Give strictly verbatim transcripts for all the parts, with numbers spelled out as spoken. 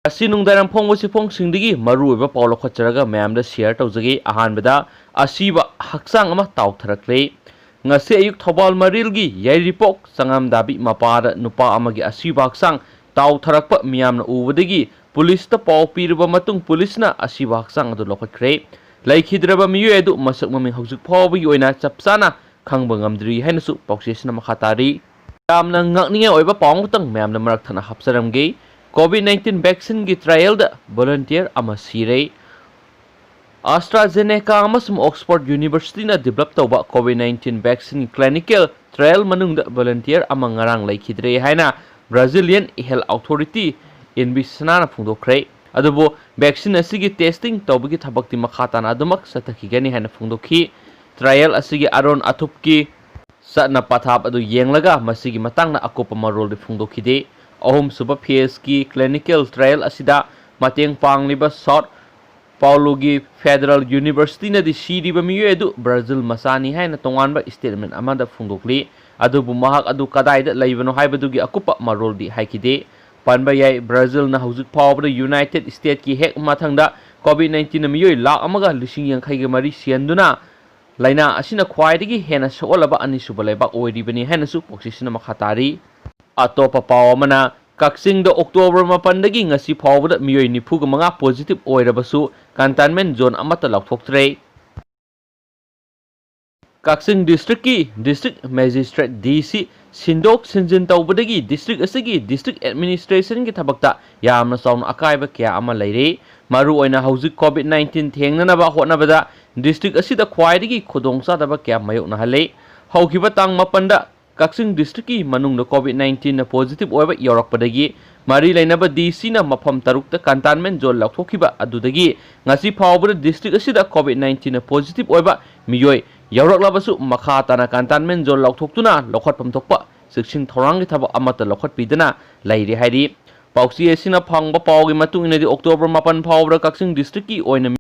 ꯑꯁꯤ ꯅꯨꯡꯗꯥꯡ ꯐꯣꯡꯕ ꯆꯦꯐꯣꯡꯁꯤꯡꯗꯒꯤ ꯃꯔꯨꯑꯣꯏꯕ ꯄꯥꯎ ꯂꯧꯈꯠꯆꯔꯒ ꯃꯌꯥꯝꯗ share ꯇꯧꯖꯒꯦ꯫ ꯑꯍꯥꯟꯕꯗ, ꯑꯁꯤꯕ ꯍꯛꯆꯥꯡ ꯑꯃ ꯇꯥꯎꯊꯔꯛꯂꯦ꯫ ꯉꯁꯤ ꯑꯌꯨꯛ ꯊꯧꯕꯥꯜ ꯃꯔꯤꯜꯒꯤ ꯌꯥꯏꯔꯤꯄꯣꯛ ꯆꯉꯝꯗꯥꯕꯤ ꯃꯄꯥꯗ ꯅꯨꯄꯥ ꯑꯃꯒꯤ ꯑꯁꯤꯕ ꯍꯛꯆꯥꯡ ꯇꯥꯎꯊꯔꯛꯄ ꯃꯤꯌꯥꯝꯅ ꯎꯕꯗꯒꯤ ꯄꯨꯂꯤꯁꯇ ꯄꯥꯎ ꯄꯤꯔꯕ ꯃꯇꯨꯡ ꯄꯨꯂꯤꯁꯅ ꯑꯁꯤꯕ ꯍꯛꯆꯥꯡ ꯑꯗꯨ ꯂꯧꯈꯠꯈ꯭ꯔꯦ꯫ ꯂꯩꯈꯤꯗ꯭ꯔꯕ ꯃꯤꯑꯣꯏ ꯑꯗꯨ ꯃꯁꯛ ꯃꯃꯤꯡ ꯍꯧꯖꯤꯛ ꯐꯥꯎꯕꯒꯤ ꯑꯣꯏꯅ ꯆꯞ ꯆꯥꯅ ꯈꯪꯕ ꯉꯝꯗ꯭ꯔꯤ ꯍꯥꯏꯅꯁꯨ ꯄꯥꯎꯆꯦꯁꯤꯅ ꯃꯈꯥ ꯇꯥꯔꯤ꯫ ꯌꯥꯝꯅ ꯉꯛꯅꯤꯡꯉꯥꯏ ꯑꯣꯏꯕ ꯄꯥꯎ ꯑꯃꯈꯛꯇꯪ ꯃꯌꯥꯝꯗ ꯃꯔꯛ ꯊꯠꯅ ꯍꯥꯞꯆꯔꯝꯒꯦ꯫ COVID nineteen vaccineꯒꯤ trialꯗ volunteer ꯑꯃ ꯁꯤꯔꯦ꯫ AstraZeneca ꯑꯃꯁꯨꯡ Oxford Universityꯅ develop ꯇꯧꯕ COVID nineteen vaccine clinical trial ꯃꯅꯨꯡꯗ volunteer ꯑꯃ ꯉꯔꯥꯡ ꯂꯩꯈꯤꯗ꯭ꯔꯦ ꯍꯥꯏꯅ Brazilian Health Authority Anvisa ꯐꯣꯡꯗꯣꯛꯈ꯭ꯔꯦ꯫ ꯑꯗꯨꯕꯨ vaccine ꯑꯁꯤꯒꯤ testing ꯇꯧꯕꯒꯤ ꯊꯕꯛꯇꯤ ꯃꯈꯥ ꯇꯥꯅ ꯑꯗꯨꯃꯛ ꯆꯠꯊꯈꯤꯒꯅꯤ ꯍꯥꯏꯅ ꯐꯣꯡꯗꯣꯛꯈꯤ꯫ Trial ꯑꯁꯤꯒꯤ ꯑꯔꯣꯟ ꯑꯊꯨꯞꯀꯤ ꯆꯠꯅ ꯄꯊꯥꯞ ꯑꯗꯨ ꯌꯦꯡꯂꯒ ꯃꯁꯤꯒꯤ ꯃꯇꯥꯡꯗ ꯑꯀꯨꯞꯄ ꯃꯔꯣꯜꯗꯤ ꯐꯣꯡꯗꯣꯛꯈꯤꯗꯦ꯫ ꯑꯍꯨꯝꯁꯨꯕ phaseꯀꯤ clinical trial ꯑꯁꯤꯗ ꯃꯇꯦꯡ ꯄꯥꯡꯂꯤꯕ South Pauloꯒꯤ Federal Universityꯅꯗꯤ ꯁꯤꯔꯤꯕ ꯃꯤꯑꯣꯏ ꯑꯗꯨ Brazil ꯃꯆꯥꯅꯤ ꯍꯥꯏꯅ ꯇꯣꯉꯥꯟꯕ statement ꯑꯃꯗ ꯐꯣꯡꯗꯣꯛꯂꯤ꯫ ꯑꯗꯨꯕꯨ ꯃꯍꯥꯛ ꯑꯗꯨ ꯀꯗꯥꯏꯗ ꯂꯩꯕꯅꯣ ꯍꯥꯏꯕꯗꯨꯒꯤ ꯑꯀꯨꯞꯄ ꯃꯔꯣꯜꯗꯤ ꯍꯥꯏꯈꯤꯗꯦ꯫ ꯄꯟꯕ ꯌꯥꯏ, Brazilꯅ ꯍꯧꯖꯤꯛ ꯐꯥꯎꯕꯗ United Statesꯀꯤ ꯍꯦꯛ ꯃꯊꯪꯗ COVID nineteenꯅ ꯃꯤꯑꯣꯏ ꯂꯥꯈ ꯑꯃꯒ ꯂꯤꯁꯤꯡ ꯌꯥꯡꯈꯩꯒ ꯃꯔꯤ ꯁꯤꯍꯟꯗꯨꯅ ꯂꯥꯏꯅꯥ ꯑꯁꯤꯅ ꯈ꯭ꯋꯥꯏꯗꯒꯤ ꯍꯦꯟꯅ ꯁꯣꯛꯍꯜꯂꯕ ꯑꯅꯤꯁꯨꯕ ꯂꯩꯕꯥꯛ ꯑꯣꯏꯔꯤꯕꯅꯤ ꯍꯥꯏꯅꯁꯨ ꯄꯥꯎꯆꯦꯁꯤꯅ ꯃꯈꯥ ꯇꯥꯔꯤ꯫ ꯑꯇꯣꯞꯄ ꯄꯥꯎ ꯑꯃꯅ, ꯀꯛꯆꯤꯡꯗ October ꯃꯥꯄꯟꯗꯒꯤ ꯉꯁꯤ ꯐꯥꯎꯕꯗ ꯃꯤꯑꯣꯏ ꯅꯤꯐꯨꯒ ꯃꯉꯥ positive ꯑꯣꯏꯔꯕꯁꯨ containment zone ꯑꯃꯠꯇ ꯂꯥꯎꯊꯣꯛꯇ꯭ꯔꯦ꯫ ꯀꯛꯆꯤꯡ districtꯀꯤ District Magistrate, DC, ꯁꯤꯟꯗꯣꯛ ꯁꯤꯟꯖꯤꯟ ꯇꯧꯕꯗꯒꯤ district ꯑꯁꯤꯒꯤ district administrationꯒꯤ ꯊꯕꯛꯇ ꯌꯥꯝꯅ ꯆꯥꯎꯅ ꯑꯀꯥꯏꯕ ꯀꯌꯥ ꯑꯃ ꯂꯩꯔꯦ꯫ ꯃꯔꯨꯑꯣꯏꯅ ꯍꯧꯖꯤꯛ COVID nineteen ꯊꯦꯡꯅꯅꯕ ꯍꯣꯠꯅꯕꯗ district ꯑꯁꯤꯗ ꯈ꯭ꯋꯥꯏꯗꯒꯤ ꯈꯨꯗꯣꯡꯆꯥꯗꯕ ꯀꯌꯥ ꯃꯥꯌꯣꯛꯅꯍꯜꯂꯦ꯫ ꯍꯧꯈꯤꯕ ꯇꯥꯡ ꯃꯥꯄꯟꯗ ꯀꯛꯆꯤꯡ districtꯀꯤ ꯃꯅꯨꯡꯗ COVID nineteenꯅ positive ꯑꯣꯏꯕ ꯌꯧꯔꯛꯄꯗꯒꯤ ꯃꯔꯤ ꯂꯩꯅꯕ DCꯅ ꯃꯐꯝ ꯇꯔꯨꯛꯇ containment zone ꯂꯥꯎꯊꯣꯛꯈꯤꯕ ꯑꯗꯨꯗꯒꯤ ꯉꯁꯤ ꯐꯥꯎꯕꯗ district ꯑꯁꯤꯗ COVID nineteenꯅ positive ꯑꯣꯏꯕ ꯃꯤꯑꯣꯏ ꯌꯧꯔꯛꯂꯕꯁꯨ ꯃꯈꯥ ꯇꯥꯅ containment zone ꯂꯥꯎꯊꯣꯛꯇꯨꯅ ꯂꯧꯈꯠꯐꯝ ꯊꯣꯛꯄ ꯆꯦꯛꯁꯤꯟ ꯊꯧꯔꯥꯡꯒꯤ ꯊꯕꯛ ꯑꯃꯠꯇ ꯂꯧꯈꯠꯄꯤꯗꯅ ꯂꯩꯔꯤ ꯍꯥꯏꯔꯤ꯫ ꯄꯥꯎꯆꯦ ꯑꯁꯤꯅ ꯐꯪꯕ ꯄꯥꯎꯒꯤ ꯃꯇꯨꯡ ꯏꯟꯅꯗꯤ October ꯃꯥꯄꯟ ꯐꯥꯎꯕꯗ ꯀꯛꯆꯤꯡ districtꯀꯤ ꯑꯣꯏꯅ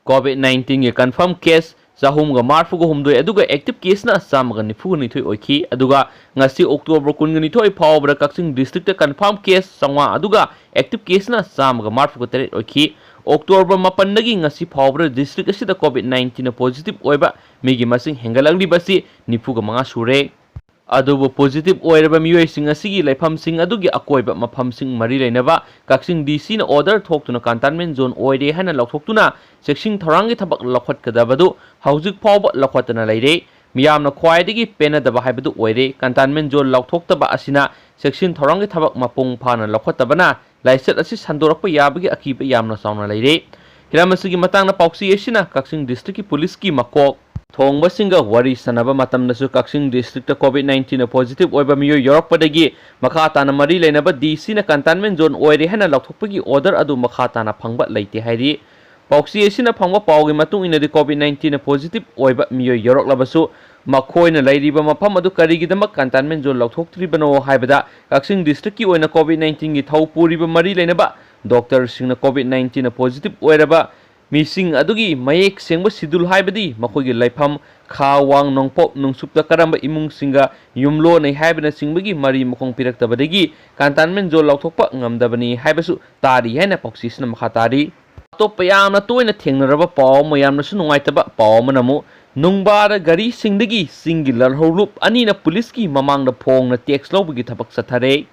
COVID nineteenꯒꯤ confirm case ꯆꯍꯨꯝꯒ ꯃꯔꯤꯐꯨꯒ ꯍꯨꯝꯗꯣꯏ, ꯑꯗꯨꯒ active caseꯅ ꯆꯥꯝꯃꯒ ꯅꯤꯐꯨꯒ ꯅꯤꯊꯣꯏ ꯑꯣꯏꯈꯤ꯫ ꯑꯗꯨꯒ ꯉꯁꯤ October ꯀꯨꯟꯒ ꯅꯤꯊꯣꯏ ꯐꯥꯎꯕꯗ ꯀꯛꯆꯤꯡ districtꯇ confirm case ꯆꯥꯝꯃꯉꯥ, ꯑꯗꯨꯒ active caseꯅ ꯆꯥꯝꯃꯒ ꯃꯔꯤꯐꯨꯒ ꯇꯔꯦꯠ ꯑꯣꯏꯈꯤ꯫ October ꯃꯥꯄꯟꯗꯒꯤ ꯉꯁꯤ ꯐꯥꯎꯕꯗ district ꯑꯁꯤꯗ COVID nineteenꯅ positive ꯑꯣꯏꯕ ꯃꯤꯒꯤ ꯃꯁꯤꯡ ꯍꯦꯟꯒꯠꯂꯛꯂꯤꯕ ꯑꯁꯤ ꯅꯤꯐꯨꯒ ꯃꯉꯥ ꯁꯨꯔꯦ꯫ ꯑꯗꯨꯕꯨ positive ꯑꯣꯏꯔꯕ ꯃꯤꯑꯣꯏꯁꯤꯡ ꯑꯁꯤꯒꯤ ꯂꯩꯐꯝꯁꯤꯡ ꯑꯗꯨꯒꯤ ꯑꯀꯣꯏꯕ ꯃꯐꯝꯁꯤꯡ ꯃꯔꯤ ꯂꯩꯅꯕ ꯀꯛꯆꯤꯡ DCꯅ order ꯊꯣꯛꯇꯨꯅ containment zone ꯑꯣꯏꯔꯦ ꯍꯥꯏꯅ ꯂꯥꯎꯊꯣꯛꯇꯨꯅ ꯆꯦꯛꯁꯤꯟ ꯊꯧꯔꯥꯡꯒꯤ ꯊꯕꯛ ꯂꯧꯈꯠꯀꯗꯕꯗꯨ ꯍꯧꯖꯤꯛ ꯐꯥꯎꯕ ꯂꯧꯈꯠꯇꯅ ꯂꯩꯔꯦ꯫ ꯃꯤꯌꯥꯝꯅ ꯈ꯭ꯋꯥꯏꯗꯒꯤ ꯄꯦꯟꯅꯗꯕ ꯍꯥꯏꯕꯗꯨ ꯑꯣꯏꯔꯦ꯫ Containment zone ꯂꯥꯎꯊꯣꯛꯇꯕ ꯑꯁꯤꯅ ꯆꯦꯛꯁꯤꯟ ꯊꯧꯔꯥꯡꯒꯤ ꯊꯕꯛ ꯃꯄꯨꯡ ꯐꯥꯅ ꯂꯧꯈꯠꯇꯕꯅ ꯂꯥꯏꯆꯠ ꯑꯁꯤ ꯁꯟꯗꯣꯔꯛꯄ ꯌꯥꯕꯒꯤ ꯑꯀꯤꯕ ꯌꯥꯝꯅ ꯆꯥꯎꯅ ꯂꯩꯔꯦ꯫ ꯍꯤꯔꯝ ꯑꯁꯤꯒꯤ ꯃꯇꯥꯡꯗ ꯄꯥꯎꯆꯦ ꯑꯁꯤꯅ ꯀꯛꯆꯤꯡ districtꯀꯤ policeꯀꯤ ꯃꯀꯣꯛ ꯊꯣꯡꯕꯁꯤꯡꯒ ꯋꯥꯔꯤ ꯁꯥꯟꯅꯕ ꯃꯇꯝꯗꯁꯨ ꯀꯛꯆꯤꯡ districtꯇ COVID nineteenꯅ positive ꯑꯣꯏꯕ ꯃꯤꯑꯣꯏ ꯌꯥꯎꯔꯛꯄꯗꯒꯤ ꯃꯈꯥ ꯇꯥꯅ ꯃꯔꯤ ꯂꯩꯅꯕ DCꯅ containment zone ꯑꯣꯏꯔꯦ ꯍꯥꯏꯅ ꯂꯥꯎꯊꯣꯛꯄꯒꯤ order ꯑꯗꯨ ꯃꯈꯥ ꯇꯥꯅ ꯐꯪꯕ ꯂꯩꯇꯦ ꯍꯥꯏꯔꯤ꯫ ꯄꯥꯎꯆꯦ ꯑꯁꯤꯅ ꯐꯪꯕ ꯄꯥꯎꯒꯤ ꯃꯇꯨꯡ ꯏꯟꯅꯗꯤ COVID nineteenꯅ positive ꯑꯣꯏꯕ ꯃꯤꯑꯣꯏ ꯌꯥꯎꯔꯛꯂꯕꯁꯨ ꯃꯈꯣꯏꯅ ꯂꯩꯔꯤꯕ ꯃꯐꯝ ꯑꯗꯨ ꯀꯔꯤꯒꯤꯗꯃꯛ containment zone ꯂꯧꯊꯣꯛꯇ꯭ꯔꯤꯕꯅꯣ ꯍꯥꯏꯕꯗ ꯀꯛꯆꯤꯡ districtꯀꯤ ꯑꯣꯏꯅ COVID nineteenꯒꯤ ꯊꯧ ꯄꯨꯔꯤꯕ ꯃꯔꯤ ꯂꯩꯅꯕ doctorꯁꯤꯡꯅ COVID nineteenꯅ positive ꯑꯣꯏꯔꯕ ꯃꯤꯁꯤꯡ ꯑꯗꯨꯒꯤ ꯃꯌꯦꯛ ꯁꯦꯡꯕ schedule, ꯍꯥꯏꯕꯗꯤ ꯃꯈꯣꯏꯒꯤ ꯂꯩꯐꯝ, ꯈꯥ ꯋꯥꯡ ꯅꯣꯡꯄꯣꯛ ꯅꯣꯡꯆꯨꯞꯇ ꯀꯔꯝꯕ ꯏꯃꯨꯡꯁꯤꯡꯒ ꯌꯨꯝꯂꯣꯟꯅꯩ ꯍꯥꯏꯕꯅꯆꯤꯡꯕꯒꯤ ꯃꯔꯤ ꯃꯈꯣꯡ ꯄꯤꯔꯛꯇꯕꯗꯒꯤ containment zone ꯂꯥꯎꯊꯣꯛꯄ ꯉꯝꯗꯕꯅꯤ ꯍꯥꯏꯕꯁꯨ ꯇꯥꯔꯤ ꯍꯥꯏꯅ ꯄꯥꯎꯆꯦꯁꯤꯅ ꯃꯈꯥ ꯇꯥꯔꯤ꯫ ꯑꯇꯣꯞꯄ ꯌꯥꯝꯅ ꯇꯣꯏꯅ ꯊꯦꯡꯅꯔꯕ ꯄꯥꯎ ꯑꯃ, ꯌꯥꯝꯅꯁꯨ ꯅꯨꯡꯉꯥꯏꯇꯕ ꯄꯥꯎ ꯑꯃꯅ ꯑꯃꯨꯛ ꯅꯨꯡꯕꯥꯗ ꯒꯥꯔꯤꯁꯤꯡꯗꯒꯤ ꯆꯤꯡꯒꯤ ꯂꯥꯜꯍꯧꯂꯨꯞ ꯑꯅꯤꯅ policeꯀꯤ ꯃꯃꯥꯡꯗ ꯐꯣꯡꯅ tax ꯂꯧꯕꯒꯤ ꯊꯕꯛ ꯆꯠꯊꯔꯦ꯫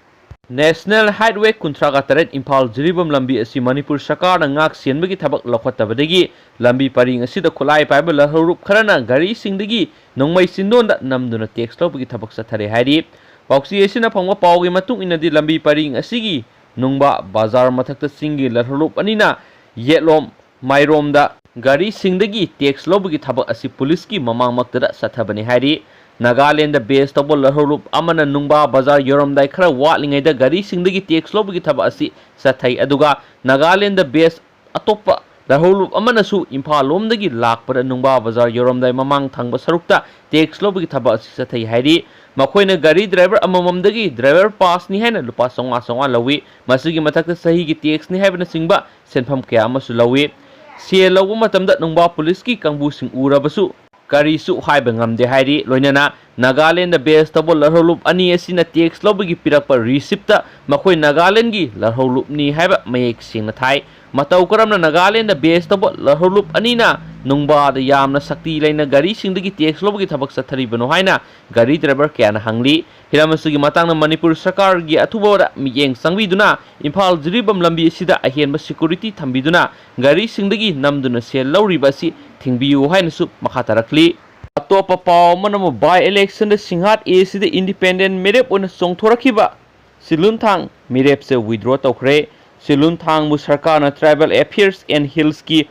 National Highway ꯀꯨꯟꯊ꯭ꯔꯥꯒ ꯇꯔꯦꯠ ꯏꯝꯐꯥꯜ ꯖꯤꯔꯤꯕꯥꯝ ꯂꯝꯕꯤ ꯑꯁꯤ ꯃꯅꯤꯄꯨꯔ ꯁꯔꯀꯥꯔꯅ ꯉꯥꯛ ꯁꯦꯟꯕꯒꯤ ꯊꯕꯛ ꯂꯧꯈꯠꯇꯕꯗꯒꯤ ꯂꯝꯕꯤ ꯄꯔꯤꯡ ꯑꯁꯤꯗ ꯈꯨꯠꯂꯥꯏ ꯄꯥꯏꯕ ꯂꯥꯜꯍꯧꯂꯨꯞ ꯈꯔꯅ ꯒꯥꯔꯤꯁꯤꯡꯗꯒꯤ ꯅꯣꯡꯃꯩ ꯆꯤꯟꯗꯣꯟꯗ ꯅꯝꯗꯨꯅ tax ꯂꯧꯕꯒꯤ ꯊꯕꯛ ꯆꯠꯊꯔꯦ ꯍꯥꯏꯔꯤ꯫ ꯄꯥꯎꯆꯦ ꯑꯁꯤꯅ ꯐꯪꯕ ꯄꯥꯎꯒꯤ ꯃꯇꯨꯡ ꯏꯟꯅꯗꯤ ꯂꯝꯕꯤ ꯄꯔꯤꯡ ꯑꯁꯤꯒꯤ ꯅꯨꯡꯕꯥ ꯕꯖꯥꯔ ꯃꯊꯛꯇ ꯆꯤꯡꯒꯤ ꯂꯥꯜꯍꯧꯂꯨꯞ ꯑꯅꯤꯅ ꯌꯦꯠꯂꯣꯝ ꯃꯥꯏꯔꯣꯝꯗ ꯒꯥꯔꯤꯁꯤꯡꯗꯒꯤ tax ꯂꯧꯕꯒꯤ ꯊꯕꯛ ꯑꯁꯤ policeꯀꯤ ꯃꯃꯥꯡꯃꯛꯇꯗ ꯆꯠꯊꯕꯅꯤ ꯍꯥꯏꯔꯤ꯫ ꯅꯥꯒꯥꯂꯦꯟꯗ base ꯇꯧꯕ ꯂꯥꯜꯍꯧꯂꯨꯞ ꯑꯃꯅ ꯅꯨꯡꯕꯥ ꯕꯖꯥꯔ ꯌꯧꯔꯝꯗꯥꯏ ꯈꯔ ꯋꯥꯠꯂꯤꯉꯩꯗ ꯒꯥꯔꯤꯁꯤꯡꯗꯒꯤ tax ꯂꯧꯕꯒꯤ ꯊꯕꯛ ꯑꯁꯤ ꯆꯠꯊꯩ꯫ ꯑꯗꯨꯒ ꯅꯥꯒꯥꯂꯦꯟꯗ base ꯑꯇꯣꯞꯄ ꯂꯥꯜꯍꯧꯂꯨꯞ ꯑꯃꯅꯁꯨ ꯏꯝꯐꯥꯜ ꯂꯣꯝꯗꯒꯤ ꯂꯥꯛꯄꯗ ꯅꯨꯡꯕꯥ ꯕꯖꯥꯔ ꯌꯧꯔꯝꯗꯥꯏ ꯃꯃꯥꯡ ꯊꯪꯕ ꯁꯔꯨꯛꯇ tax ꯂꯧꯕꯒꯤ ꯊꯕꯛ ꯑꯁꯤ ꯆꯠꯊꯩ ꯍꯥꯏꯔꯤ꯫ ꯃꯈꯣꯏꯅ ꯒꯥꯔꯤ driver ꯑꯃꯃꯝꯗꯒꯤ driver passꯅꯤ ꯍꯥꯏꯅ ꯂꯨꯄꯥ ꯆꯥꯝꯃꯉꯥ ꯆꯥꯝꯃꯉꯥ ꯂꯧꯏ꯫ ꯃꯁꯤꯒꯤ ꯃꯊꯛꯇ ꯆꯍꯤꯒꯤ taxꯅꯤ ꯍꯥꯏꯕꯅꯆꯤꯡꯕ ꯁꯦꯟꯐꯝ ꯀꯌꯥ ꯑꯃꯁꯨ ꯂꯧꯏ꯫ ꯁꯦꯜ ꯂꯧꯕ ꯃꯇꯝꯗ ꯅꯨꯡꯕꯥ ꯄꯨꯂꯤꯁꯀꯤ ꯀꯥꯡꯕꯨꯁꯤꯡ ꯎꯔꯕꯁꯨ ꯀꯔꯤꯁꯨ ꯍꯥꯏꯕ ꯉꯝꯗꯦ ꯍꯥꯏꯔꯤ꯫ ꯂꯣꯏꯅꯅ ꯅꯥꯒꯥꯂꯦꯟꯗ ꯕꯦꯁ ꯇꯧꯕ ꯂꯧꯍꯧꯂꯨꯞ ꯑꯅꯤ ꯑꯁꯤꯅ ꯇꯦꯛꯁ ꯂꯧꯕꯒꯤ ꯄꯤꯔꯛꯄ ꯔꯤꯁꯤꯞꯇ ꯃꯈꯣꯏ ꯅꯥꯒꯥꯂꯦꯟꯒꯤ ꯂꯧꯍꯧꯂꯨꯞꯅꯤ ꯍꯥꯏꯕ ꯃꯌꯦꯛ ꯁꯦꯡꯅ ꯊꯥꯏ꯫ ꯃꯇꯧ ꯀꯔꯝꯅ ꯅꯥꯒꯥꯂꯦꯟꯗ ꯕꯦꯁ ꯇꯧꯕ ꯂꯧꯍꯧꯂꯨꯞ ꯑꯅꯤꯅ ꯅꯨꯡꯕꯥꯗ ꯌꯥꯝꯅ ꯁꯛꯇꯤ ꯂꯩꯅ ꯒꯥꯔꯤꯁꯤꯡꯗꯒꯤ ꯇꯦꯛꯁ ꯂꯧꯕꯒꯤ ꯊꯕꯛ ꯆꯠꯊꯔꯤꯕꯅꯣ ꯍꯥꯏꯅ ꯒꯥꯔꯤ ꯗ꯭ꯔꯥꯏꯚꯔ ꯀꯌꯥꯅ ꯍꯪꯂꯤ꯫ ꯍꯤꯔꯝ ꯑꯁꯤꯒꯤ ꯃꯇꯥꯡꯗ ꯃꯅꯤꯄꯨꯔ ꯁꯔꯀꯥꯔꯒꯤ ꯑꯊꯨꯕꯗ ꯃꯤꯠꯌꯦꯡ ꯆꯪꯕꯤꯗꯨꯅ ꯏꯝꯐꯥꯜ ꯖꯤꯔꯤꯕꯥꯝ ꯂꯝꯕꯤ ꯑꯁꯤꯗ ꯑꯍꯦꯟꯕ ꯁꯦꯀ꯭ꯌꯨꯔꯤꯇꯤ ꯊꯝꯕꯤꯗꯨꯅ ꯒꯥꯔꯤꯁꯤꯡꯗꯒꯤ ꯅꯝꯗꯨꯅ ꯁꯦꯜ ꯂꯧꯔꯤꯕ ꯑꯁꯤ ꯊꯤꯡꯕꯤꯌꯨ ꯍꯥꯏꯅꯁꯨ ꯃꯈꯥ ꯇꯥꯔꯛꯂꯤ꯫ ꯑꯇꯣꯞꯄ ꯄꯥꯎ ꯑꯃꯅ ꯑꯃꯨꯛ ꯕꯥꯏ ꯏꯂꯦꯛꯁꯟꯗ ꯁꯤꯡꯍꯥꯠ ꯑꯦ ꯁꯤꯗ ꯏꯟꯗꯤꯄꯦꯟꯗꯦꯟ ꯃꯤꯔꯦꯞ ꯑꯣꯏꯅ ꯆꯣꯡꯊꯣꯔꯛꯈꯤꯕ ꯁꯤꯂꯨꯟꯊꯥꯡ ꯃꯤꯔꯦꯞꯁꯦ ꯋꯤꯗ꯭ꯔꯣ ꯇꯧꯈ꯭ꯔꯦ꯫ ꯁꯤꯂꯨꯟꯊꯥꯡꯕꯨ ꯁꯔꯀꯥꯔꯅ Tribal Affairs and Hillsꯀꯤ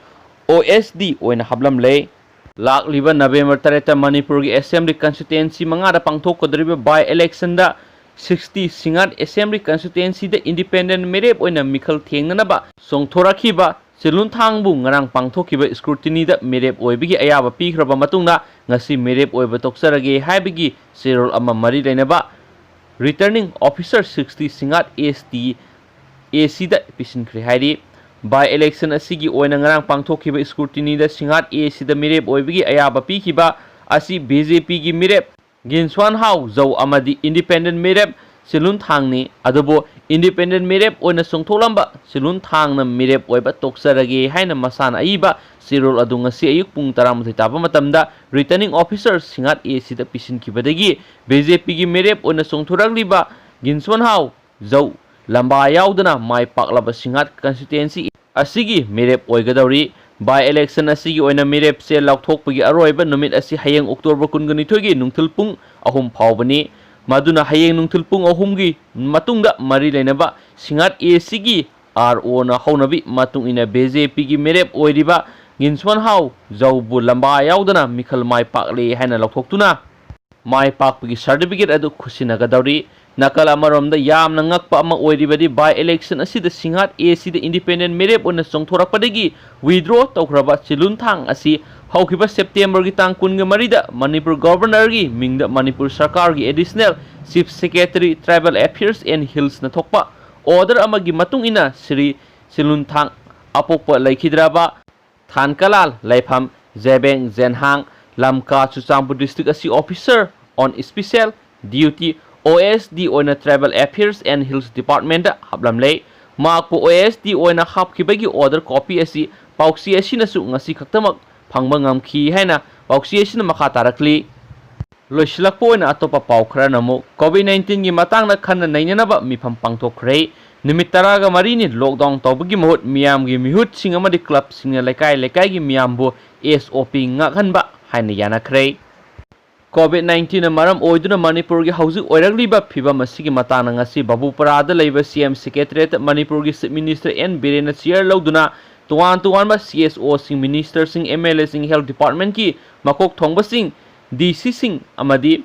O S D ꯑꯣꯏꯅ ꯍꯥꯞꯂꯝꯂꯦ꯫ ꯂꯥꯛꯂꯤꯕ ꯅꯕꯦꯝꯕꯔ ꯇꯔꯦꯠꯇ ꯃꯅꯤꯄꯨꯔꯒꯤ ꯑꯦꯁꯦꯝꯕ꯭ꯂꯤ ꯀꯟꯁꯇꯤꯇ꯭ꯋꯦꯟꯁꯤ ꯃꯉꯥꯗ ꯄꯥꯡꯊꯣꯛꯀꯗꯧꯔꯤꯕ ꯕꯥꯏ ꯏꯂꯦꯛꯁꯟꯗ sixty ꯁꯤꯡꯍꯥꯠ ꯑꯦꯁꯦꯝꯕ꯭ꯂꯤ ꯀꯟꯁꯇꯤꯇ꯭ꯋꯦꯟꯁꯤꯗ ꯏꯟꯗꯤꯄꯦꯟꯗꯦꯟ ꯃꯤꯔꯦꯞ ꯑꯣꯏꯅ ꯃꯤꯈꯜ ꯊꯦꯡꯅꯅꯕ ꯆꯣꯡꯊꯣꯔꯛꯈꯤꯕ ꯁꯤꯂꯨꯟꯊꯥꯡꯕꯨ ꯉꯔꯥꯡ ꯄꯥꯡꯊꯣꯛꯈꯤꯕ ꯁ꯭ꯀ꯭ꯔꯨꯇꯤꯅꯤꯗ ꯃꯤꯔꯦꯞ ꯑꯣꯏꯕꯒꯤ ꯑꯌꯥꯕ ꯄꯤꯈ꯭ꯔꯕ ꯃꯇꯨꯡꯗ ꯉꯁꯤ ꯃꯤꯔꯦꯞ ꯑꯣꯏꯕ ꯇꯣꯛꯆꯔꯒꯦ ꯍꯥꯏꯕꯒꯤ ꯆꯦꯔꯣꯜ ꯑꯃ ꯃꯔꯤ ꯂꯩꯅꯕ Returning Officer sixty ꯁꯤꯡꯍꯥꯠ ꯑꯦꯁ ꯇꯤ ꯑꯦ ꯁꯤꯗ ꯄꯤꯁꯤꯟꯈ꯭ꯔꯦ ꯍꯥꯏꯔꯤ꯫ ꯕꯥꯏ ꯏꯂꯦꯛꯁꯟ ꯑꯁꯤꯒꯤ ꯑꯣꯏꯅ ꯉꯔꯥꯡ ꯄꯥꯡꯊꯣꯛꯈꯤꯕ ꯁ꯭ꯀ꯭ꯔꯨꯇꯤꯅꯤꯗ ꯁꯤꯡꯍꯥꯠ ꯑꯦ ꯁꯤꯗ ꯃꯤꯔꯦꯞ ꯑꯣꯏꯕꯒꯤ ꯑꯌꯥꯕ ꯄꯤꯈꯤꯕ ꯑꯁꯤ ꯕꯤ ꯖꯦ ꯄꯤꯒꯤ ꯃꯤꯔꯦꯞ ꯒꯤꯟꯁ꯭ꯋꯥꯟ ꯍꯥꯎ ꯖꯧ ꯑꯃꯗꯤ ꯏꯟꯗꯤꯄꯦꯟꯗꯦꯟ ꯃꯤꯔꯦꯞ ꯁꯤꯂꯨꯟ ꯊꯥꯡꯅꯤ꯫ ꯑꯗꯨꯕꯨ ꯏꯟꯗꯤꯄꯦꯟꯗꯦꯟ ꯃꯤꯔꯦꯞ ꯑꯣꯏꯅ ꯆꯣꯡꯊꯣꯛꯂꯝꯕ ꯁꯤꯂꯨꯟ ꯊꯥꯡꯅ ꯃꯤꯔꯦꯞ ꯑꯣꯏꯕ ꯇꯣꯛꯆꯔꯒꯦ ꯍꯥꯏꯅ ꯃꯁꯥꯅ ꯑꯏꯕ ꯆꯦꯔꯣꯜ ꯑꯗꯨ ꯉꯁꯤ ꯑꯌꯨꯛ ꯄꯨꯡ ꯇꯔꯥꯃꯥꯊꯣꯏ ꯇꯥꯕ ꯃꯇꯝꯗ Returning Officer ꯁꯤꯡꯍꯥꯠ ꯑꯦ ꯁꯤꯗ ꯄꯤꯁꯤꯟꯈꯤꯕꯗꯒꯤ ꯕꯤ ꯖꯦ ꯄꯤꯒꯤ ꯃꯤꯔꯦꯞ ꯑꯣꯏꯅ ꯆꯣꯡꯊꯣꯔꯛꯂꯤꯕ ꯒꯤꯟꯁ꯭ꯋꯥꯟ ꯍꯥꯎ ꯖꯧ ꯂꯝꯕꯥ ꯌꯥꯎꯗꯅ ꯃꯥꯏ ꯄꯥꯛꯂꯕ ꯁꯤꯡꯍꯥꯠ ꯀꯟꯁꯇꯤꯇ꯭ꯋꯦꯟꯁꯤ ꯑꯁꯤꯒꯤ ꯃꯤꯔꯦꯞ ꯑꯣꯏꯒꯗꯧꯔꯤ꯫ ꯕꯥꯏ ꯏꯂꯦꯛꯁꯟ ꯑꯁꯤꯒꯤ ꯑꯣꯏꯅ ꯃꯤꯔꯦꯞꯁꯦ ꯂꯥꯎꯊꯣꯛꯄꯒꯤ ꯑꯔꯣꯏꯕ ꯅꯨꯃꯤꯠ ꯑꯁꯤ ꯍꯌꯦꯡ ꯑꯣꯛꯇꯣꯕꯔ ꯀꯨꯟꯒ ꯅꯤꯊꯣꯏꯒꯤ ꯅꯨꯡꯊꯤꯜ ꯄꯨꯡ ꯑꯍꯨꯝ ꯐꯥꯎꯕꯅꯤ꯫ ꯃꯗꯨꯅ ꯍꯌꯦꯡ ꯅꯨꯡꯊꯤꯜ ꯄꯨꯡ ꯑꯍꯨꯝꯒꯤ ꯃꯇꯨꯡꯗ ꯃꯔꯤ ꯂꯩꯅꯕ ꯁꯤꯡꯍꯥꯠ ꯑꯦ ꯁꯤꯒꯤ ꯑꯥꯔ ꯑꯣꯅ ꯍꯧꯅꯕꯤ ꯃꯇꯨꯡ ꯏꯟꯅ ꯕꯤ ꯖꯦ ꯄꯤꯒꯤ ꯃꯤꯔꯦꯞ ꯑꯣꯏꯔꯤꯕ ꯒꯤꯟꯁ꯭ꯋꯥꯟ ꯍꯥꯎ ꯖꯧꯕꯨ ꯂꯝꯕꯥ ꯌꯥꯎꯗꯅ ꯃꯤꯈꯜ ꯃꯥꯏ ꯄꯥꯛꯂꯦ ꯍꯥꯏꯅ ꯂꯧꯊꯣꯛꯇꯨꯅ ꯃꯥꯏ ꯄꯥꯛꯄꯒꯤ ꯁꯥꯔꯇꯤꯐꯤꯀꯦꯠ ꯑꯗꯨ ꯈꯨꯠꯁꯤꯟꯅꯒꯗꯧꯔꯤ꯫ ꯅꯥꯀꯜ ꯑꯃꯔꯣꯝꯗ ꯌꯥꯝꯅ ꯉꯛꯄ ꯑꯃ ꯑꯣꯏꯔꯤꯕꯗꯤ ꯕꯥꯏ ꯏꯂꯦꯛꯁꯟ ꯑꯁꯤꯗ ꯁꯤꯡꯍꯥꯠ ꯑꯦ ꯁꯤꯗ ꯏꯟꯗꯤꯄꯦꯟꯗꯦꯟ ꯃꯤꯔꯦꯞ ꯑꯣꯏꯅ ꯆꯣꯡꯊꯣꯔꯛꯄꯗꯒꯤ ꯋꯤꯗ꯭ꯔꯣ ꯇꯧꯈ꯭ꯔꯕ ꯁꯤꯂꯨꯟ ꯊꯥꯡ ꯑꯁꯤ ꯍꯧꯈꯤꯕ ꯁꯦꯞꯇꯦꯝꯕꯔꯒꯤ ꯇꯥꯡ ꯀꯨꯟꯒ ꯃꯔꯤꯗ ꯃꯅꯤꯄꯨꯔ ꯒꯣꯕꯔꯅꯔꯒꯤ ꯃꯤꯡꯗ ꯃꯅꯤꯄꯨꯔ ꯁꯔꯀꯥꯔꯒꯤ additional chief secretary Tribal Affairs and Hillsꯅ ꯊꯣꯛꯄ ꯑꯣꯔꯗꯔ ꯑꯃꯒꯤ ꯃꯇꯨꯡ ꯏꯟꯅ ꯁ꯭ꯔꯤ ꯁꯤꯂꯨꯟ ꯊꯥꯡ ꯑꯄꯣꯛꯄ ꯂꯩꯈꯤꯗ꯭ꯔꯕ ꯈꯥꯟꯀꯂꯥꯜ ꯂꯩꯐꯝ ꯖꯦꯕꯦꯡ ꯖꯦꯟꯍꯥꯡ ꯂꯝꯀꯥ ꯆꯨꯔꯆꯥꯟꯄꯨꯔ district ꯑꯁꯤ officer on special duty O S D ꯑꯣꯏꯅ Tribal Affairs and Hills Departmentꯇ ꯍꯥꯞꯂꯝꯂꯦ꯫ ꯃꯍꯥꯛꯄꯨ O S D ꯑꯣꯏꯅ ꯍꯥꯞꯈꯤꯕꯒꯤ order copy ꯑꯁꯤ ꯄꯥꯎꯆꯦ ꯑꯁꯤꯅꯁꯨ ꯉꯁꯤ ꯈꯛꯇꯃꯛ ꯐꯪꯕ ꯉꯝꯈꯤ ꯍꯥꯏꯅ ꯄꯥꯎꯆꯦ ꯑꯁꯤꯅ ꯃꯈꯥ ꯇꯥꯔꯛꯂꯤ꯫ ꯂꯣꯏꯁꯤꯜꯂꯛꯄ ꯑꯣꯏꯅ ꯑꯇꯣꯞꯄ ꯄꯥꯎ ꯈꯔꯅ ꯑꯃꯨꯛ COVID nineteenꯒꯤ ꯃꯇꯥꯡꯗ ꯈꯟꯅ ꯅꯩꯅꯅꯕ ꯃꯤꯐꯝ ꯄꯥꯡꯊꯣꯛꯈ꯭ꯔꯦ꯫ ꯅꯨꯃꯤꯠ ꯇꯔꯥꯒ ꯃꯔꯤꯅꯤ lockdown ꯇꯧꯕꯒꯤ ꯃꯍꯨꯠ ꯃꯤꯌꯥꯝꯒꯤ ꯃꯤꯍꯨꯠꯁꯤꯡ ꯑꯃꯗꯤ clubꯁꯤꯡꯅ ꯂꯩꯀꯥꯏ ꯂꯩꯀꯥꯏꯒꯤ ꯃꯤꯌꯥꯝꯕꯨ S O P ꯉꯥꯛꯍꯟꯕ ꯍꯥꯏꯅ ꯌꯥꯅꯈ꯭ꯔꯦ꯫ COVID nineteenꯅ ꯃꯔꯝ ꯑꯣꯏꯗꯨꯅ ꯃꯅꯤꯄꯨꯔꯒꯤ ꯍꯧꯖꯤꯛ ꯑꯣꯏꯔꯛꯂꯤꯕ ꯐꯤꯕꯝ ꯑꯁꯤꯒꯤ ꯃꯇꯥꯡꯗ ꯉꯁꯤ ꯕꯥꯕꯨꯄꯔꯥꯗ ꯂꯩꯕ C M Secretariatꯇ ꯃꯅꯤꯄꯨꯔꯒꯤ Chief Minister N ꯕꯤꯔꯦꯟꯅ chair ꯂꯧꯗꯨꯅ ꯇꯣꯉꯥꯟ ꯇꯣꯉꯥꯟꯕ C S Oꯁꯤꯡ, ministerꯁꯤꯡ, M L Aꯁꯤꯡ, health departmentꯀꯤ ꯃꯀꯣꯛ ꯊꯣꯡꯕꯁꯤꯡ, D Cꯁꯤꯡ ꯑꯃꯗꯤ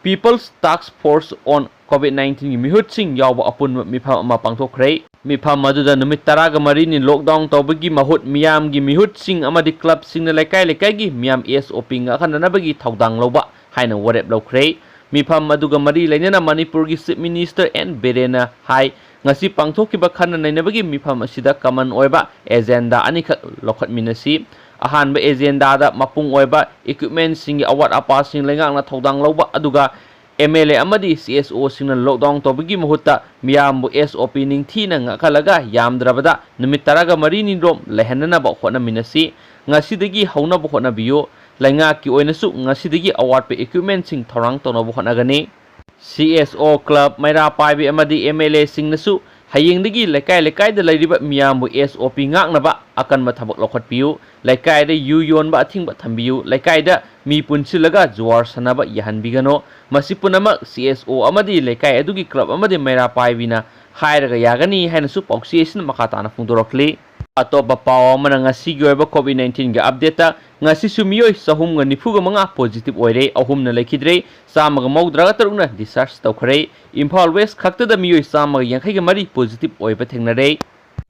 People's Task Force on COVID nineteenꯒꯤ ꯃꯤꯍꯨꯠꯁꯤꯡ ꯌꯥꯎꯕ ꯑꯄꯨꯟꯕ ꯃꯤꯐꯝ ꯑꯃ ꯄꯥꯡꯊꯣꯛꯈ꯭ꯔꯦ꯫ ꯃꯤꯐꯝ ꯑꯗꯨꯗ ꯅꯨꯃꯤꯠ ꯇꯔꯥꯒ ꯃꯔꯤꯅꯤ lockdown ꯇꯧꯕꯒꯤ ꯃꯍꯨꯠ ꯃꯤꯌꯥꯝꯒꯤ ꯃꯤꯍꯨꯠꯁꯤꯡ ꯑꯃꯗꯤ clubꯁꯤꯡꯅ ꯂꯩꯀꯥꯏ ꯂꯩꯀꯥꯏꯒꯤ ꯃꯤꯌꯥꯝ S O P ꯉꯥꯛꯍꯟꯅꯅꯕꯒꯤ ꯊꯧꯗꯥꯡ ꯂꯧꯕ ꯍꯥꯏꯅ ꯋꯥꯔꯦꯞ ꯂꯧꯈ꯭ꯔꯦ꯫ ꯃꯤꯐꯝ ꯑꯗꯨꯒ ꯃꯔꯤ ꯂꯩꯅꯅ ꯃꯅꯤꯄꯨꯔꯒꯤ Chief Minister N ꯕꯤꯔꯦꯟꯅ ꯍꯥꯏ, ꯉꯁꯤ ꯄꯥꯡꯊꯣꯛꯈꯤꯕ ꯈꯟꯅ ꯅꯩꯅꯕꯒꯤ ꯃꯤꯐꯝ ꯑꯁꯤꯗ common ꯑꯣꯏꯕ agenda ꯑꯅꯤꯈꯛ ꯂꯧꯈꯠꯃꯤꯟꯅꯁꯤ꯫ ꯑꯍꯥꯟꯕ agendaꯗ ꯃꯄꯨꯡ ꯑꯣꯏꯕ equipmentꯁꯤꯡꯒꯤ ꯑꯋꯥꯠ ꯑꯄꯥꯁꯤꯡ ꯂꯩꯉꯥꯛꯅ ꯊꯧꯗꯥꯡ ꯂꯧꯕ, ꯑꯗꯨꯒ M L A ꯑꯃꯗꯤ C S Oꯁꯤꯡꯅ lockdown ꯇꯧꯕꯒꯤ ꯃꯍꯨꯠꯇ ꯃꯤꯌꯥꯝꯕꯨ S O P ꯅꯤꯡꯊꯤꯅ ꯉꯥꯛꯍꯜꯂꯒ ꯌꯥꯝꯗ꯭ꯔꯕꯗ ꯅꯨꯃꯤꯠ ꯇꯔꯥꯒ ꯃꯔꯤꯅꯤꯔꯣꯝ ꯂꯩꯍꯟꯅꯅꯕ ꯍꯣꯠꯅꯃꯤꯟꯅꯁꯤ꯫ ꯉꯁꯤꯗꯒꯤ ꯍꯧꯅꯕ ꯍꯣꯠꯅꯕꯤꯌꯨ꯫ ꯂꯩꯉꯥꯛꯀꯤ ꯑꯣꯏꯅꯁꯨ ꯉꯁꯤꯗꯒꯤ ꯑꯋꯥꯠꯄ equipmentꯁꯤꯡ ꯊꯧꯔꯥꯡ ꯇꯧꯅꯕ ꯍꯣꯠꯅꯒꯅꯤ꯫ C S O, club, ꯃꯩꯔꯥ ꯄꯥꯏꯕꯤ ꯑꯃꯗꯤ M L Aꯁꯤꯡꯅꯁꯨ ꯍꯌꯦꯡꯗꯒꯤ ꯂꯩꯀꯥꯏ ꯂꯩꯀꯥꯏꯗ ꯂꯩꯔꯤꯕ ꯃꯤꯌꯥꯝꯕꯨ S O P ꯉꯥꯛꯅꯕ ꯑꯀꯟꯕ ꯊꯕꯛ ꯂꯧꯈꯠꯄꯤꯌꯨ꯫ ꯂꯩꯀꯥꯏꯗ ꯌꯨ ꯌꯣꯟꯕ ꯑꯊꯤꯡꯕ ꯊꯝꯕꯤꯌꯨ꯫ ꯂꯩꯀꯥꯏꯗ ꯃꯤ ꯄꯨꯟꯁꯤꯜꯂꯒ ꯖꯨꯋꯥꯔ ꯁꯥꯟꯅꯕ ꯌꯥꯍꯟꯕꯤꯒꯅꯨ꯫ ꯃꯁꯤ ꯄꯨꯝꯅꯃꯛ C S O ꯑꯃꯗꯤ ꯂꯩꯀꯥꯏ ꯑꯗꯨꯒꯤ club ꯑꯃꯗꯤ ꯃꯩꯔꯥ ꯄꯥꯏꯕꯤꯅ ꯍꯥꯏꯔꯒ ꯌꯥꯒꯅꯤ ꯍꯥꯏꯅꯁꯨ ꯄꯥꯎꯆꯦ ꯑꯁꯤꯅ ꯃꯈꯥ ꯇꯥꯅ ꯐꯣꯡꯗꯣꯔꯛꯂꯤ꯫ ꯑꯇꯣꯞꯄ ꯄꯥꯎ ꯑꯃꯅ, ꯉꯁꯤꯒꯤ ꯑꯣꯏꯕ COVID nineteenꯒꯤ updateꯇ ꯉꯁꯤꯁꯨ ꯃꯤꯑꯣꯏ ꯆꯍꯨꯝꯒ ꯅꯤꯐꯨꯒ ꯃꯉꯥ positive ꯑꯣꯏꯔꯦ, ꯑꯍꯨꯝꯅ ꯂꯩꯈꯤꯗ꯭ꯔꯦ, ꯆꯥꯝꯃꯒ ꯃꯧꯗ꯭ꯔꯥꯒ ꯇꯔꯨꯛꯅ discharge ꯇꯧꯈ꯭ꯔꯦ꯫ ꯏꯝꯐꯥꯜ West ꯈꯛꯇꯗ ꯃꯤꯑꯣꯏ ꯆꯥꯝꯃꯒ ꯌꯥꯡꯈꯩꯒ ꯃꯔꯤ positive ꯑꯣꯏꯕ ꯊꯦꯡꯅꯔꯦ꯫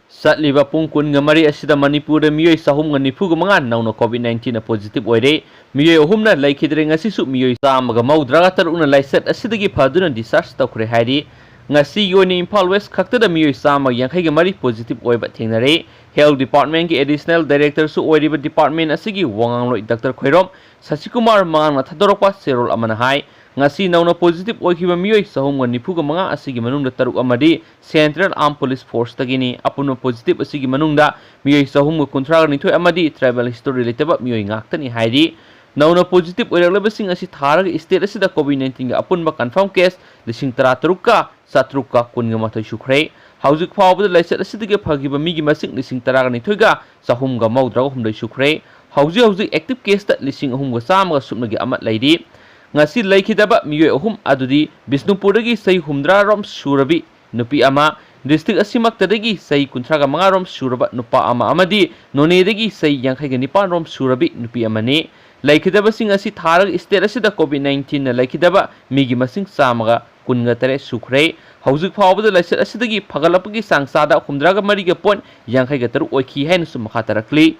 ꯆꯠꯂꯤꯕ ꯄꯨꯡ ꯀꯨꯟꯒ ꯃꯔꯤ ꯑꯁꯤꯗ ꯃꯅꯤꯄꯨꯔꯗ ꯃꯤꯑꯣꯏ ꯆꯍꯨꯝꯒ ꯅꯤꯐꯨꯒ ꯃꯉꯥ ꯅꯧꯅ COVID nineteenꯅ positive ꯑꯣꯏꯔꯦ꯫ ꯃꯤꯑꯣꯏ ꯑꯍꯨꯝꯅ ꯂꯩꯈꯤꯗ꯭ꯔꯦ꯫ ꯉꯁꯤꯁꯨ ꯃꯤꯑꯣꯏ ꯆꯥꯝꯃꯒ ꯃꯧꯗ꯭ꯔꯥꯒ ꯇꯔꯨꯛꯅ ꯂꯥꯏꯆꯠ ꯑꯁꯤꯗꯒꯤ ꯐꯗꯨꯅ discharge ꯇꯧꯈ꯭ꯔꯦ ꯍꯥꯏꯔꯤ꯫ ꯉꯁꯤꯒꯤ ꯑꯣꯏꯅ ꯏꯝꯐꯥꯜ ꯋꯦꯁ ꯈꯛꯇꯗ ꯃꯤꯑꯣꯏ ꯆꯥꯝꯃ ꯌꯥꯡꯈꯩꯒ ꯃꯔꯤ positive ꯑꯣꯏꯕ ꯊꯦꯡꯅꯔꯦ꯫ Health Department ꯀꯤ Additional Director ꯁꯨ ꯑꯣꯏꯔꯤꯕ department ꯑꯁꯤꯒꯤ ꯋꯥꯉꯥꯡꯂꯣꯏ Doctor ꯈꯣꯏꯔꯣꯝ ꯁꯁꯤꯀꯨꯃꯥꯔ ꯃꯉꯥꯡꯅ ꯊꯥꯗꯣꯔꯛꯄ ꯆꯦꯔꯣꯜ ꯑꯃꯅ ꯍꯥꯏ, ꯉꯁꯤ ꯅꯧꯅ positive ꯑꯣꯏꯈꯤꯕ ꯃꯤꯑꯣꯏ ꯆꯍꯨꯝꯒ ꯅꯤꯐꯨꯒ ꯃꯉꯥ ꯑꯁꯤꯒꯤ ꯃꯅꯨꯡꯗ ꯇꯔꯨꯛ ꯑꯃꯗꯤ Central Armed Police Force ꯇꯒꯤꯅꯤ꯫ ꯑꯄꯨꯟꯕ positive ꯑꯁꯤꯒꯤ ꯃꯅꯨꯡꯗ ꯃꯤꯑꯣꯏ ꯆꯍꯨꯝꯒ ꯀꯨꯟꯊ꯭ꯔꯥꯒ ꯅꯤꯊꯣꯏ ꯑꯃꯗꯤ tribal history ꯂꯩꯇꯕ ꯃꯤꯑꯣꯏ ꯉꯥꯛꯇꯅꯤ ꯍꯥꯏꯔꯤ꯫ ꯅꯧꯅ positive ꯑꯣꯏꯔꯛꯂꯤꯕꯁꯤꯡ ꯑꯁꯤ ꯊꯥꯔꯒ state ꯑꯁꯤꯗ COVID nineteen ꯒꯤ ꯑꯄꯨꯟꯕ confirm case ꯂꯤꯁꯤꯡ ꯇꯔꯥꯇꯔꯨꯛꯀ ꯆꯥꯇ꯭ꯔꯨꯛꯀ ꯀꯨꯟꯒ ꯃꯥꯊꯣꯏ ꯁꯨꯈ꯭ꯔꯦ꯫ ꯍꯧꯖꯤꯛ ꯐꯥꯎꯕꯗ ꯂꯥꯏꯆꯠ ꯑꯁꯤꯗꯒꯤ ꯐꯈꯤꯕ ꯃꯤꯒꯤ ꯃꯁꯤꯡ ꯂꯤꯁꯤꯡ ꯇꯔꯥꯒ ꯅꯤꯊꯣꯏꯒ ꯆꯍꯨꯝꯒ ꯃꯧꯗ꯭ꯔꯥꯒ ꯍꯨꯝꯗꯣꯏ ꯁꯨꯈ꯭ꯔꯦ꯫ ꯍꯧꯖꯤꯛ ꯍꯧꯖꯤꯛ active case ꯇ ꯂꯤꯁꯤꯡ ꯑꯍꯨꯝꯒ ꯆꯥꯝꯃꯒ ꯁꯨꯞꯅꯒꯤ ꯑꯃ ꯂꯩꯔꯤ꯫ ꯉꯁꯤ ꯂꯩꯈꯤꯗꯕ ꯃꯤꯑꯣꯏ ꯑꯍꯨꯝ ꯑꯗꯨꯗꯤ ꯕꯤꯁꯅꯨꯄꯨꯔꯗꯒꯤ ꯆꯍꯤ ꯍꯨꯝꯗ꯭ꯔꯥ ꯔꯣꯝ ꯁꯨꯔꯕꯤ ꯅꯨꯄꯤ ꯑꯃ, district ꯑꯁꯤꯃꯛꯇꯗꯒꯤ ꯆꯍꯤ ꯀꯨꯟꯊ꯭ꯔꯥꯒ ꯃꯉꯥ ꯔꯣꯝ ꯁꯨꯔꯕ ꯅꯨꯄꯥ ꯑꯃ ꯑꯃꯗꯤ ꯅꯣꯅꯦꯗꯒꯤ ꯆꯍꯤ ꯌꯥꯡꯈꯩꯒ ꯅꯤꯄꯥꯟ ꯔꯣꯝ ꯁꯨꯔꯕꯤ ꯅꯨꯄꯤ ꯑꯃꯅꯤ꯫ ꯂꯩꯈꯤꯗꯕꯁꯤꯡ ꯑꯁꯤ ꯊꯥꯔꯒ state ꯑꯁꯤꯗ COVID nineteen ꯅ ꯂꯩꯈꯤꯗꯕ ꯃꯤꯒꯤ ꯃꯁꯤꯡ ꯆꯥꯝꯃꯒ ꯀꯨꯟꯒ ꯇꯔꯦꯠ ꯁꯨꯈ꯭ꯔꯦ꯫ ꯍꯧꯖꯤꯛ ꯐꯥꯎꯕꯗ ꯂꯥꯏꯆꯠ ꯑꯁꯤꯗꯒꯤ ꯐꯒꯠꯂꯛꯄꯒꯤ ꯆꯥꯡ ꯆꯥꯗ ꯍꯨꯝꯗ꯭ꯔꯥꯒ ꯃꯔꯤꯒ point ꯌꯥꯡꯈꯩꯒ ꯇꯔꯨꯛ ꯑꯣꯏꯈꯤ ꯍꯥꯏꯅꯁꯨ ꯃꯈꯥ ꯇꯥꯔꯛꯂꯤ꯫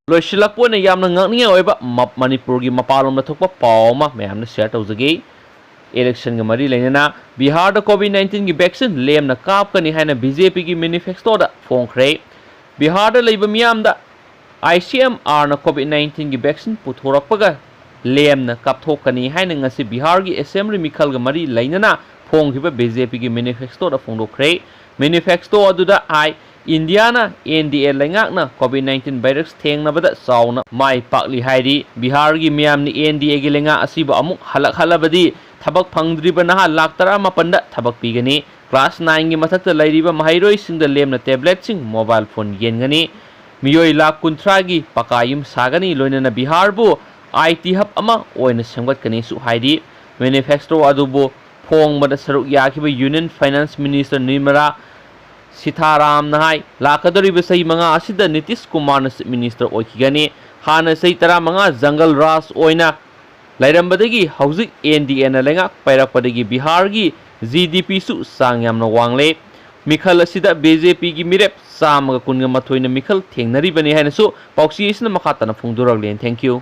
ꯂꯣꯏꯁꯤꯜꯂꯛꯄ ꯑꯣꯏꯅ ꯌꯥꯝꯅ ꯉꯛꯅꯤꯡꯉꯥꯏ ꯑꯣꯏꯕ ꯃ-, ꯃꯅꯤꯄꯨꯔꯒꯤ ꯃꯄꯥꯟꯂꯣꯝꯗ ꯊꯣꯛꯄ ꯄꯥꯎ ꯑꯃ ꯃꯌꯥꯝꯗ share ꯇꯧꯖꯒꯦ꯫ Election ꯒ ꯃꯔꯤ ꯂꯩꯅꯅ ꯕꯤꯍꯥꯔꯗ COVID nineteen ꯒꯤ vaccine ꯂꯦꯝꯅ ꯀꯥꯞꯀꯅꯤ ꯍꯥꯏꯅ BJP ꯒꯤ manifesto ꯗ ꯐꯣꯡꯈ꯭ꯔꯦ꯫ ꯕꯤꯍꯥꯔꯗ ꯂꯩꯕ ꯃꯤꯌꯥꯝꯗ ICMR ꯅ COVID nineteen ꯒꯤ vaccine ꯄꯨꯊꯣꯔꯛꯄꯒ ꯂꯦꯝꯅ ꯀꯥꯞꯊꯣꯛꯀꯅꯤ ꯍꯥꯏꯅ ꯉꯁꯤ ꯕꯤꯍꯥꯔꯒꯤ assembly ꯃꯤꯈꯜꯒ ꯃꯔꯤ ꯂꯩꯅꯅ ꯐꯣꯡꯈꯤꯕ BJP ꯒꯤ manifesto ꯗ ꯐꯣꯡꯗꯣꯛꯈ꯭ꯔꯦ꯫ Manifesto ꯑꯗꯨꯗ ꯍꯥꯏ, ꯏꯟꯗꯤꯌꯥꯅ NDA ꯂꯩꯉꯥꯛꯅ COVID nineteen virus ꯊꯦꯡꯅꯕꯗ ꯆꯥꯎꯅ ꯃꯥꯏ ꯄꯥꯛꯂꯤ ꯍꯥꯏꯔꯤ꯫ ꯕꯤꯍꯥꯔꯒꯤ ꯃꯤꯌꯥꯝꯅ NDA ꯒꯤ ꯂꯩꯉꯥꯛ ꯑꯁꯤꯕꯨ ꯑꯃꯨꯛ ꯍꯜꯂꯛꯍꯜꯂꯕꯗꯤ ꯊꯕꯛ ꯐꯪꯗ꯭ꯔꯤꯕ ꯅꯍꯥ ꯂꯥꯈ ꯇꯔꯥꯃꯥꯄꯟꯗ ꯊꯕꯛ ꯄꯤꯒꯅꯤ꯫ Class nine ꯒꯤ ꯃꯊꯛꯇ ꯂꯩꯔꯤꯕ ꯃꯍꯩꯔꯣꯏꯁꯤꯡꯗ ꯂꯦꯝꯅ tablet ꯁꯤꯡ, mobile phone ꯌꯦꯟꯒꯅꯤ꯫ ꯃꯤꯑꯣꯏ ꯂꯥꯈ ꯀꯨꯟꯊ꯭ꯔꯥꯒꯤ ꯄꯀꯥ ꯌꯨꯝ ꯁꯥꯒꯅꯤ, ꯂꯣꯏꯅꯅ ꯕꯤꯍꯥꯔꯕꯨ IT hub ꯑꯃ ꯑꯣꯏꯅ ꯁꯦꯝꯒꯠꯀꯅꯤꯁꯨ ꯍꯥꯏꯔꯤ꯫ Manifesto ꯑꯗꯨꯕꯨ ꯐꯣꯡꯕꯗ ꯁꯔꯨꯛ ꯌꯥꯈꯤꯕ Union Finance Minister ꯅꯤꯔꯃꯂꯥ ꯁꯤꯊꯥꯔꯥꯝꯅ ꯍꯥꯏ, ꯂꯥꯛꯀꯗꯧꯔꯤꯕ ꯆꯍꯤ ꯃꯉꯥ ꯑꯁꯤꯗ ꯅꯤꯇꯤꯁ ꯀꯨꯃꯥꯔꯅ Chief Minister ꯑꯣꯏꯈꯤꯒꯅꯤ꯫ ꯍꯥꯟꯅ ꯆꯍꯤ ꯇꯔꯥꯃꯉꯥ ꯖꯪꯒꯜ ꯔꯥꯖ ꯑꯣꯏꯅ ꯂꯩꯔꯝꯕꯗꯒꯤ ꯍꯧꯖꯤꯛ NDA ꯅ ꯂꯩꯉꯥꯛ ꯄꯥꯏꯔꯛꯄꯗꯒꯤ ꯕꯤꯍꯥꯔꯒꯤ GDP ꯁꯨ ꯆꯥꯡ ꯌꯥꯝꯅ ꯋꯥꯡꯂꯦ꯫ ꯃꯤꯈꯜ ꯑꯁꯤꯗ BJP ꯒꯤ ꯃꯤꯔꯦꯞ ꯆꯥꯝꯃꯒ ꯀꯨꯟꯒ ꯃꯥꯊꯣꯏꯅ ꯃꯤꯈꯜ ꯊꯦꯡꯅꯔꯤꯕꯅꯤ ꯍꯥꯏꯅꯁꯨ ꯄꯥꯎꯆꯦ ꯑꯁꯤꯅ ꯃꯈꯥ ꯇꯥꯅ ꯐꯣꯡꯗꯣꯔꯛꯂꯤ꯫ Thank you꯫